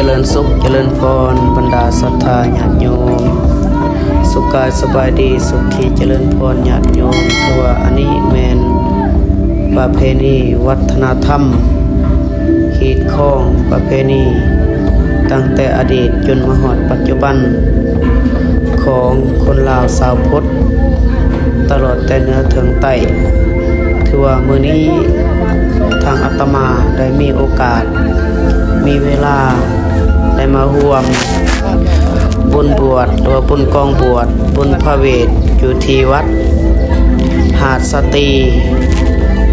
ເລີນສຸກ ຈະເລີນພອນ ບັນດາສັດທາຍາດໂຍມ ສຸກກາຍສະບາຍດີ ສຸກຄີຈະເລີນພອນຍາດໂຍມ. ຖືວ່າອັນນີ້ແມ່ນປະເພນີ ວັດທະນະທຳ ຮີດຄອງປະເພນີ ຕັ້ງແຕ່ອະດີດຈົນມາຮອດປັດຈຸບັນ ຂອງຄົນລາວຊາວພຸດ ຕະຫຼອດແຕ່ເໜືອເຖິງໃຕ້. ຖືວ່າມື້ນີ້ທາງອາດຕະມາໄດ້ມີໂອກາດ ມີເວລາໄດ້ມາຮ່ວມບຸນບວດ ຫຼືວ່າບຸນກອງບວດ ບຸນພະເວດ ຢູ່ທີ່ວັດຫາດສະຕີ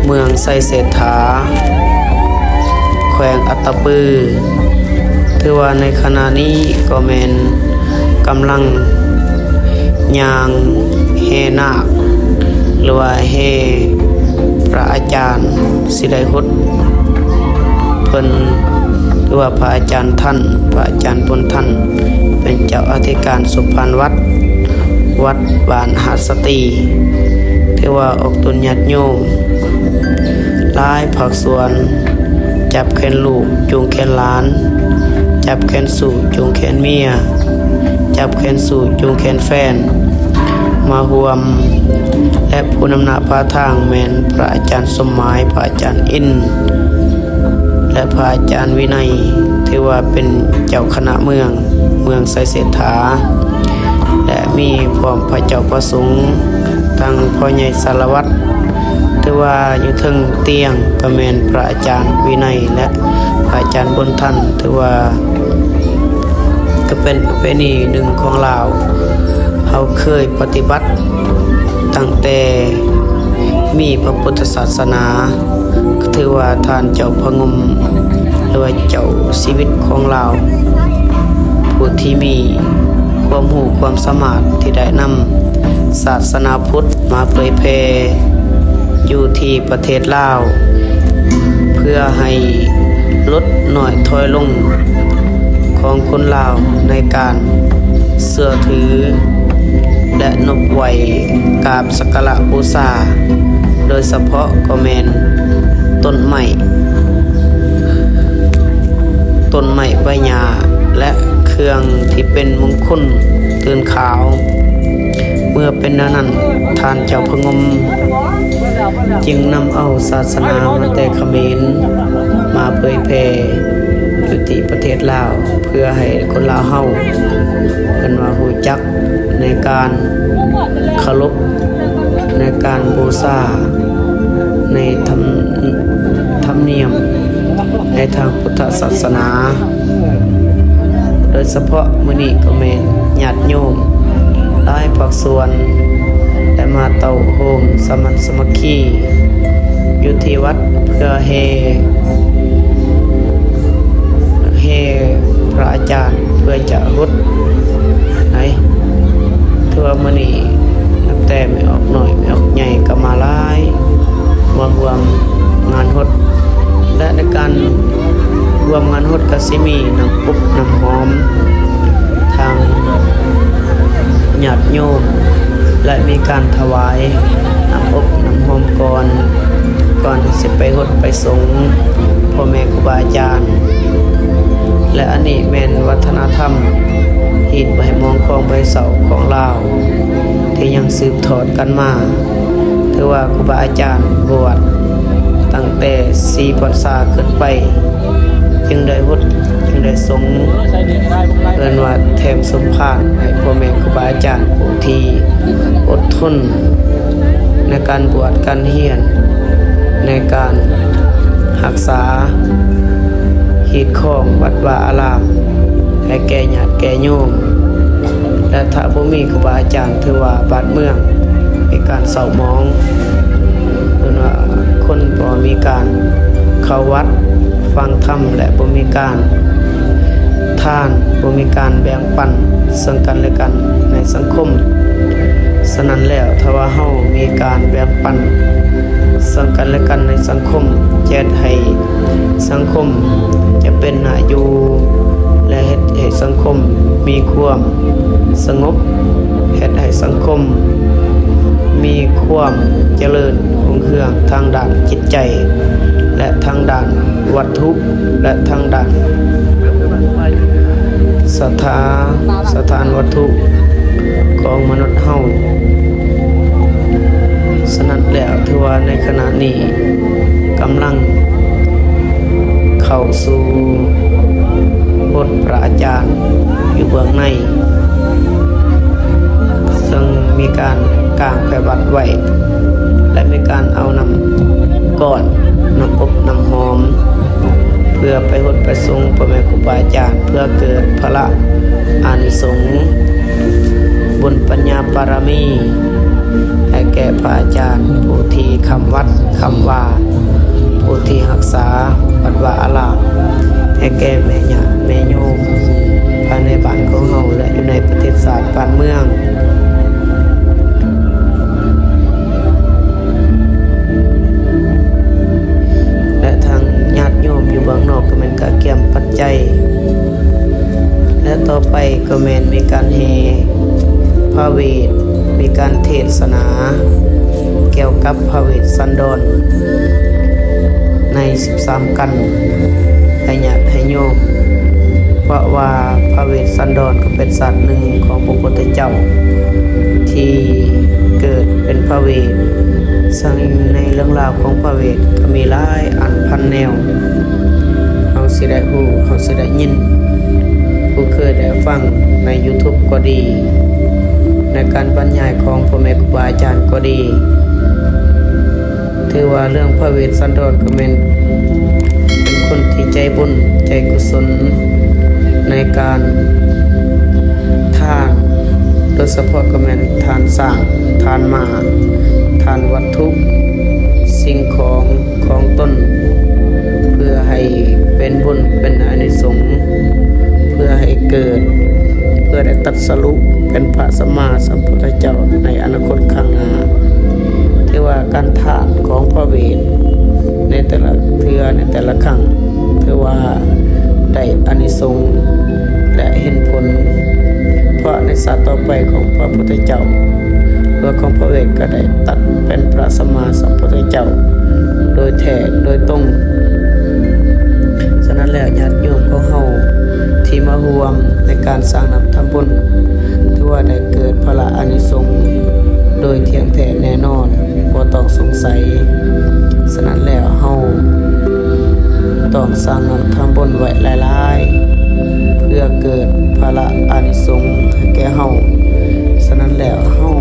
ເມືອງໄຊເສດຖາ ແຂວງອັດຕະປື. ຖືວ່າໃນຂະນະນີ້ກໍແມ່ນກຳລັງຍ່າງແຫ່ນາກ ຫຼືວ່າແຫ່ພະອາຈານ ຊິໄດ້ຫົດເພິ່ນ ຫຼືວ່າພະອາຈານທ່ານ ພະອາຈານບຸນທັນ ເປັນເຈົ້າອະທິການສົມພານວັດ ວັດບ້ານຫາດສະຕີ. ຖືວ່າອອກຕົນຍາດໂຍມ ຫຼາຍພາກສ່ວນ ຈັບແຂນລູກຈູງແຂນຫຼານ ຈັບແຂນສູ້ຈູງແຂນເມຍ ຈັບແຂນສູ້ຈູງແຂນແຟນ ມາຮ່ວມ ແລະ ຜູ້ນຳໜ້າພາທາງແມ່ນພະອາຈານສົມໝາຍ ພະອາຈານອິນ ແລະ ພະອາຈານວິໄນ ຖືວ່າເປັນເຈົ້າຄະນະເມືອງ ເມືອງໄຊເສດຖາ ແລະ ມີພ້ອມພະເຈົ້າພະສົງ ທັງພໍ່ໃຫຍ່ສາລະວັດ ຖືວ່າຢູ່ເທິງຕຽງ ກໍແມ່ນພະອາຈານວິໄນ ແລະ ພະອາຈານບຸນທັນ. ຖືວ່າກໍເປັນປະເພນີໜຶ່ງຂອງລາວ ເຮົາເຄີຍປະຕິບັດຕັ້ງແຕ່ມີພະພຸດທະສາສະໜາ. ກໍຖືວ່າທ່ານເຈົ້າພະງົມ ຫຼືວ່າເຈົ້າຊີວິດຂອງລາວ ຜູ້ທີ່ມີຄວາມຮູ້ຄວາມສາມາດທີ່ໄດ້ນຳສາສະໜາພຸດມາເຜີຍແຜ່ຢູ່ທີ່ປະເທດລາວ ເພື່ອໃຫ້ ຫຼຸດນ້ອຍຖອຍລົງຂອງຄົນລາວໃນການເຊື່ອຖື ແລະ ນົບໄຫວ້ກາບສັກກາລະບູຊາ, ໂດຍສະເພາະກໍແມ່ນຕົ້ນໄມ້, ຕົ້ນໄມ້ໃບຫຍ້າ ແລະ ເຄື່ອງທີ່ເປັນມຸງຄຸນຕື່ນຂາວ. ເມື່ອເປັນແນວນັ້ນ, ທ່ານເຈົ້າພະງົມ ຈຶ່ງນຳເອົາສາສະໜາມາແຕ່ຂະເໝນ ມາເຜີຍແຜ່ຢູ່ທີ່ປະເທດລາວ ເພື່ອໃຫ້ຄົນລາວເຮົາ ເພິ່ນວ່າຮູ້ຈັກໃນການເຄົາລົບ, ໃນການບູຊາ, ໃນທຳ ທຳນຽມໃນທາງພຸດທະສາສະໜາ. ໂດຍສະເພາະມື້ນີ້ກໍແມ່ນຍາດໂຍມຫຼາຍພາກສ່ວນໄດ້ມາເຕົ້າໂຮມສາມັນສາມັກຄີຢູ່ທີ່ວັດ ເພື່ອແຫ່ ແຫ່ພະອາຈານ ເພື່ອຈະຫົດໃຫ້. ຖືວ່າມື້ນີ້ນັບແຕ່ແມ່ອອກນ້ອຍ ແມ່ອອກໃຫຍ່ກໍມາຫຼາຍ ມາຮ່ວມງານຫົດ ແລະ ໃນການຮ່ວມງານຫົດກໍຊິມີນ້ຳອົບນ້ຳຫອມທາງຍາດໂຍມ ແລະ ມີການຖວາຍນ້ຳອົບນ້ຳຫອມກ່ອນ ກ່ອນທີ່ຊິໄປຫົດໄປສົງພໍ່ແມ່ຄູບາອາຈານ. ແລະ ອັນນີ້ແມ່ນວັດທະນະທຳຮີດໃບໝອງຂອງໃບເສົາຂອງລາວ ທີ່ຍັງສືບທອດກັນມາ. ຖືວ່າຄູບາອາຈານບວດຕັ້ງແຕ່ສີ່ພັນສາຂຶ້ນໄປ ຈຶ່ງໄດ້ຫົດ ຈຶ່ງໄດ້ສົງ ເອີ້ນວ່າແຖມສົມພານໃຫ້ພໍ່ແມ່ຄູບາອາຈານຜູ້ທີ່ອົດທົນໃນການບວດການຮຽນ ໃນການຮັກສາຮີດຄອງວັດວາອາລາມ ໃຫ້ແກ່ຍາດແກ່ໂຍມ ແລະ ຖ້າບໍ່ມີຄູບາອາຈານ ຖືວ່າບ້ານເມືອງມີການເສົ້າໝອງ, ເອີ້ນວ່າຄົນບໍ່ມີການເຂົ້າວັດຟັງທຳ ແລະ ບໍ່ມີການທານ, ບໍ່ມີການແບ່ງປັນເຊິ່ງກັນແລະກັນໃນສັງຄົມ. ສະນັ້ນແລ້ວ ຖ້າວ່າເຮົາມີການແບ່ງປັນເຊິ່ງກັນແລະກັນໃນສັງຄົມ ຈະເຮັດໃຫ້ ສັງຄົມຈະເປັນໜ້າຢູ່ ແລະ ເຮັດໃຫ້ສັງຄົມມີຄວາມສະຫງົບ, ເຮັດໃຫ້ສັງຄົມມີຄວາມຈະເລີນຮຸ່ງເຮືອງທາງດ້ານຈິດໃຈ ແລະ ທາງດ້ານວັດຖຸ ແລະ ທາງດ້ານ ສັດທາ ສະຖານວັດຖຸຂອງມະນຸດເຮົາ. ສະນັ້ນແລ້ວ ຖືວ່າໃນຂະນະນີ້ກຳລັງເຂົ້າສູ່ໂບດພະອາຈານຢູ່ເບື້ອງໃນ ເຊິ່ງມີການກາງແພບັດໄວ້ ແລະ ມີການເອົານ້ຳກ້ອນ ນ້ຳອົບນ້ຳຫອມ ເພື່ອໄປຫົດໄປສົງພໍ່ແມ່ຄູບາອາຈານ ເພື່ອເກີດພະລະອານິສົງ ບຸນປັນຍາບາລະມີ ໃຫ້ແກ່ພະອາຈານຜູ້ທີ່ຄ້ຳວັດຄ້ຳວາ ຜູ້ທີ່ຮັກສາວັດວາອາລາມ ໃຫ້ແກ່ແມ່ຍາດແມ່ໂຍມ ພາຍໃນບ້ານຂອງເຮົາ ແລະ ຢູ່ໃນປະເທດຊາດບ້ານເມືອງ. ແລະ ທາງຍາດໂຍມຢູ່ເບື້ອງນອກກໍແມ່ນກະກຽມປັດໄຈ ແລະ ຕໍ່ໄປກໍແມ່ນມີການແຫ່ພະເວດ ມີການເທດສະໜາກ່ຽວກັບພະເວດສັນດອນໃນສິບສາມກັນ ໃຫ້ຍາດໃຫ້ໂຍມ ເພາະວ່າພະເວດສັນດອນກໍເປັນສັດໜຶ່ງຂອງພະພຸດທະເຈົ້າ ທີ່ເກີດເປັນພະເວດ. ເຊິ່ງໃນເລື່ອງລາວຂອງພະເວດກໍມີຫຼາຍອັນພັນແນວ ເຮົາຊິໄດ້ຮູ້ ເຮົາຊິໄດ້ຍິນ ຜູ້ເຄີຍໄດ້ຟັງໃນ YouTube ກໍດີ ໃນການບັນຍາຍຂອງພໍ່ແມ່ຄູບາອາຈານກໍດີ ຖືວ່າເລື່ອງພະເວດສັນດອນກໍແມ່ນເປັນຄົນທີ່ໃຈບຸນໃຈກຸສົນໃນການທານ ໂດຍສະເພາະກໍແມ່ນທານຊ້າງ ທານມ້າ ທານວັດຖຸ ສິ່ງຂອງຂອງຕົນ ເພື່ອໃຫ້ເປັນບຸນເປັນອານິສົງ ເພື່ອໃຫ້ເກີດ ເພື່ອໄດ້ຕັດສະຮູ້ເປັນພະສຳມາສຳພຸດທະເຈົ້າໃນອະນາຄົດຂ້າງໜ້າ. ຖືວ່າການທານຂອງພະເວດໃນແຕ່ລະເທື່ອ ໃນແຕ່ລະຄັ້ງ ຖືວ່າໄດ້ອານິສົງ ແລະ ເຫັນຜົນ ເພາະໃນຊາດຕໍ່ໄປຂອງພະພຸດທະເຈົ້າ ຕົວຂອງພະເວດກໍໄດ້ຕັດເປັນພະສຳມາສຳພຸດທະເຈົ້າໂດຍແທ້ໂດຍຕົງ. ສະນັ້ນແລ້ວ ຍາດໂຍມຂອງເຮົາທີ່ມາຮ່ວມໃນການສ້າງນ້ຳທຳບຸນ ຖືວ່າໄດ້ເກີດພະລະອານິສົງໂດຍທ່ຽງແທ້ແນ່ນອນ ບໍ່ຕ້ອງສົງໄສ. ສະນັ້ນແລ້ວ ເຮົາຕ້ອງສ້າງນ້ຳທຳບຸນໄວ້ຫຼາຍໆ ເພື່ອເກີດພະລະອານິສົງໃຫ້ແກ່ເຮົາ. ສະນັ້ນແລ້ວ ເຮົາ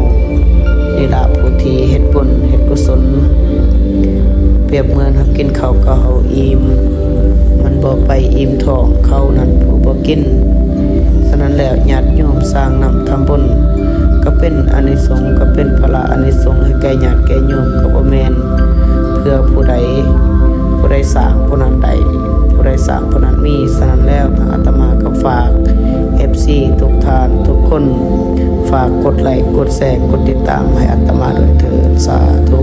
ນີ້ລະຜູ້ທີ່ເຮັດບຸນເຮັດກຸສົນ ປຽບເໝືອນເຮົາກິນເຂົ້າກໍເຮົາອີ່ມ ມັນບໍ່ໄປອີ່ມທ້ອງເຂົານັ້ນຜູ້ບໍ່ກິນ. ສະນັ້ນແລ້ວ ຍາດໂຍມສ້າງນ້ຳທຳບຸນ ກໍເປັນອານິສົງ ກໍເປັນພະລະອານິສົງໃຫ້ແກ່ຍາດແກ່ໂຍມ ກໍບໍ່ແມ່ນເພື່ອຜູ້ໃດ ຜູ້ໃດສ້າງຜູ້ນັ້ນໄດ້ ຜູ້ໃດສ້າງຜູ້ນັ້ນມີ. ສະນັ້ນແລ້ວ ທາງອາດຕະມາກໍຝາກເອັຟຊີທຸກທ່ານທຸກຄົນ ຝາກກົດໄລ ກົດແຊ ກົດຕິດຕາມໃຫ້ອາດຕະມາດ້ວຍເທີ້ນ ສາທຸ.